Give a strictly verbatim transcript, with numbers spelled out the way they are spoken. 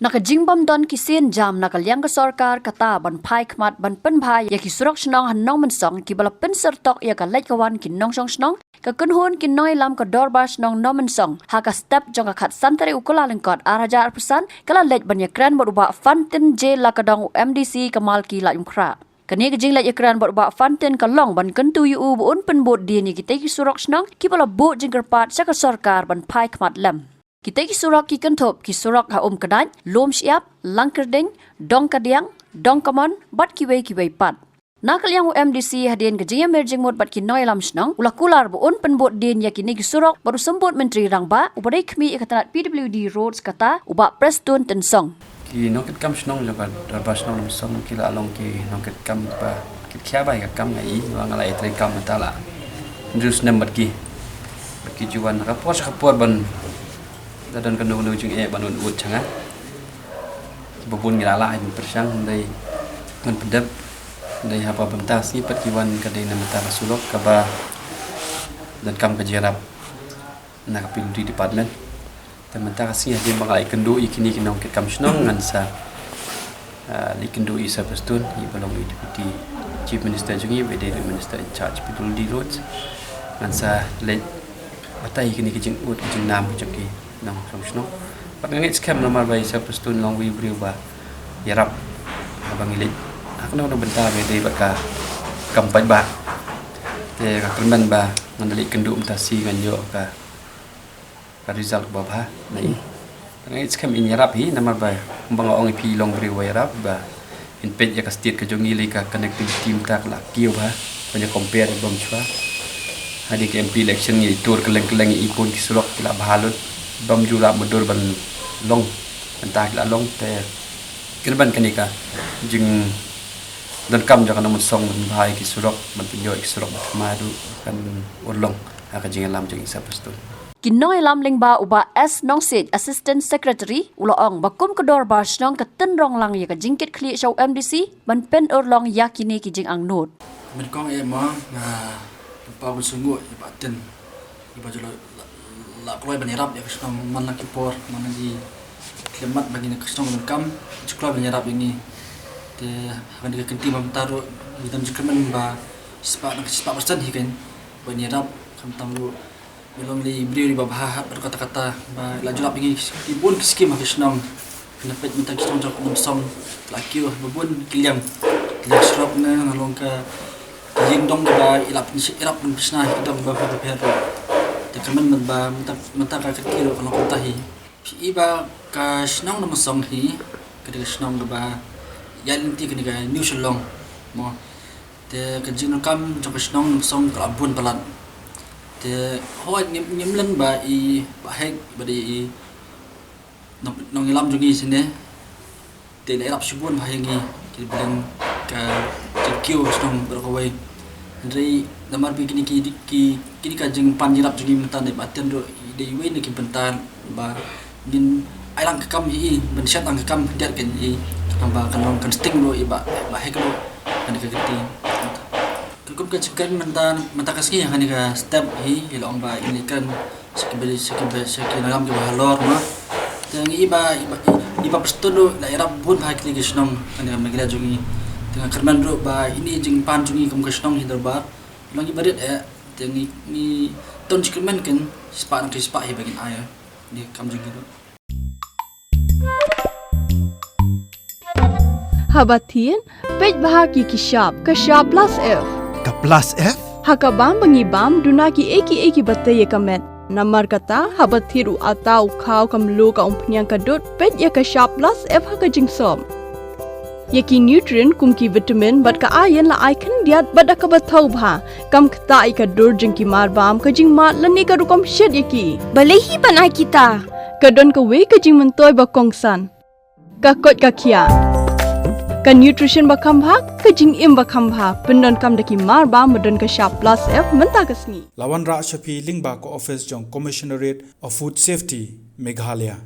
Na ka jingbym don ki sienjam na ka liang ka sorkar kata ban phai khmat ban pynbha ïa ki surok shnong ha Nongmynsong kiba la pynsyrtok ïa ka leit ka wan ki nongshong shnong, ka kynhun ki nongïalam ka Dorbar Shnong Nongmynsong ha ka step jong ka khatsan tarik u Kyllalyngkot ar hajar arphew san ka la leit ban ïakren bad u Bah Fantin J Lakadong, u M D C ka Malki Laitumkhrah. Kane ka jingleit ïakren bad u Bah Fantin ka long ban kyntu ïa u ba un pynbud dien ïa kitei ki surok shnong kiba la buh jingkyrpad sha ka sorkar ban phai khmat lem. Kitei ki surok ki kynthup ki surok ha Umkdait, Lumshyiap, Langkyrding, Dongkadiang, Dongkamon bad kiwei kiwei pat. Na ka liang u M D C, hadien ka jingïamir jingmut bad ki nongïalam shnong, u la kular ba un pynbud dien ïa kine ki surok bad u Symbud Myntri Rangbah uba dei khmih ïa ka tnat P W D Roads kata u Bah Prestone Tynsong. Ki nongkitkam shnong jong ka Dorbar Shnong Nongmynsong ki la long ki nongkitkam ba ki khia ba ïa ka kam, nga i ba nga la ïatrei kam mynta la hynriew snem bad ki. Bad ki ju wan ha ka por sha ka por ban da don kano kano jingeh ban un ud sha nga. Ba bun ngi la lah ban pyrshang, hynrei ngan pyndep, hynrei haba mynta sngi pat ki wan ka dei na mynta ka surok kaba donkam ka jingïarap na ka P W D department. Te mynta ka sngi hadien ba nga la ïakynduh ïa kine ki nongkitkam shnong, ngan sa, ah, leit kynduh ïa i Sir Prestone, i ba long i Deputy Chief Minister jong ngi, ba dei Minister in charge P W D Roads. Ngan sa leit batai ïa kine ki jingud ki jingnam ki jong ki nongshong shnong. Bad nga ngeit skhem namar ba i Sir Prestone long uwei u briew ba ïarap haba ngi leit ha kano kano bynta ba dei bad ka kam paidbah. Te nga kyrmen ba ngan da leit kynduh mynta sngi ngan ïoh ka ka result ba bha na i. Nga ngeit skhem in ïarap hi namar ba kumba nga ong ïa phi, i long briew ba ïarap, ba in peit ïa ka state ka jong ngi, lei ka connectivity mynta ka la kiew bha ban ïa compare bym shuwa. Hadien ka M P election ngi tur kylleng kylleng, i bun ki surok ki la bha lut, bym ju rap mudur ban long, mynta ki la long. Te kyrmen kane ka jingdonkam jong ka Nongmynsong ban bha ïa ki surok, ban pynïoh ïa ki surok ba thymmai ruh kan urlong ha ka jingïalam jong i Sir Prestone. Ki nongïalam lyngba u Bah S Nongsiej, Assistant Secretary, u la ong ba kum ka Dorbar Shnong ka tynrong lang ïa ka jingkitkhlieh sha u M D C ban pynurlong ïa kine ki jingangnud. Mynta kong eh ma nga pynpaw ban sngewnguh ïa Bah Tien, ïa ba ju la, la, la kloi ban ïarap ïa ka shnong man la ki por, man la ki khyllipmat ba kine ka shnong ka donkam, ju kloi ban ïarap ïa ngi. Te ha kane ka kynti ba mynta ruh ngi dang ju kyrmen ba shispah na ka shispah percent hi kein ban ïarap, khamtam ruh i long i briew i ba bha bad kata kata ba la ju ïarap ïa ngi ki bun ki skim ha ka shnong. Kane peit mynta ki shnong jong ka Nongmynsong la kiew ba bun ki liang, ki liang surok ne, na long ka ïing dong ba i la pynsh-, i la pynshna ki dong ba pher pher. Te kyrmen ba mynta, mynta ka kyrkieh ruh ka long kumta hi. Phi i ba ka shnong Nongmynsong hi ka dei ka shnong kaba ïaid lynti kane ka New Shillong, mo. Te ka jingdonkam jong ka shnong Nongmynsong ka la bun palat. Te hooid, ngim, ngim len ba i Bah Hek ba dei i nong, nongïalam jong ngi shane, te la ïarap shibun bha ïa ngi, ki blen ka jingkiew shnong baroh kawei. Hynrei namar ba kine ki, ki, kine ka jingpan ïarap jong ngi mynta ne, Bah Tien ruh i dei iwei na ki bynta ba ngin ai lang ka kam ïa i, ban shet lang ka kam khyndiat kein ïa i, tang ba kan long kan sting ruh ïa Bah, Bah Hek ruh ha kane ka kynti. Ka kum ka jingkren mynta, mynta ka sngi ha kane ka step hi, i la ong ba in i kren sha ki bri, sha ki bri, sha ki nongïalam kiba halor, ma. Te ngi i ba, i ba, i ba Prestone ruh la ïarap bun bha ïa kine ki shnong ha kane ka Meghalaya jong ngi. Te nga kyrmen ruh ba ine i jingpan jong ngi kum ka shnong hi Dorbar, long i ba rit eh, te ngi, ngi don jingkyrmen kein, shispah na ka shispah hi ba ngin ai ïa kane ka kam jong ngi ruh. Haba thied, peit bha ki ki shap, ka shap plus F. Ka plus F? Ha ka bam ba ngi bam, duna kiei kiei kiba tei ïa ka met. Namar kata, haba thied u atta, u khaw, ka mluh, ka umphniang, ka dud, peit ïa ka shap plus F ha ka jingsop. Ïa ki nutrient kum ki vitamin bad ka iron la ai khyndiat bad da kaba thaw bha. Kam ktah ïa ka dur jong ki mar bam, ka jingmad lane ka rukom shet ïa ki. Balei hi ban ai kita? Ka don kawei ka jingmyntoi ba kongsan. Ka koit ka khiah. Ka nutrition ba kham bha, ka jingim ba kham bha. Pyndonkam da ki mar bam ba don ka shap plus F mynta ka sngi. La wanrah sha phi lyngba ka office jong Commissionerate of Food Safety, Meghalaya.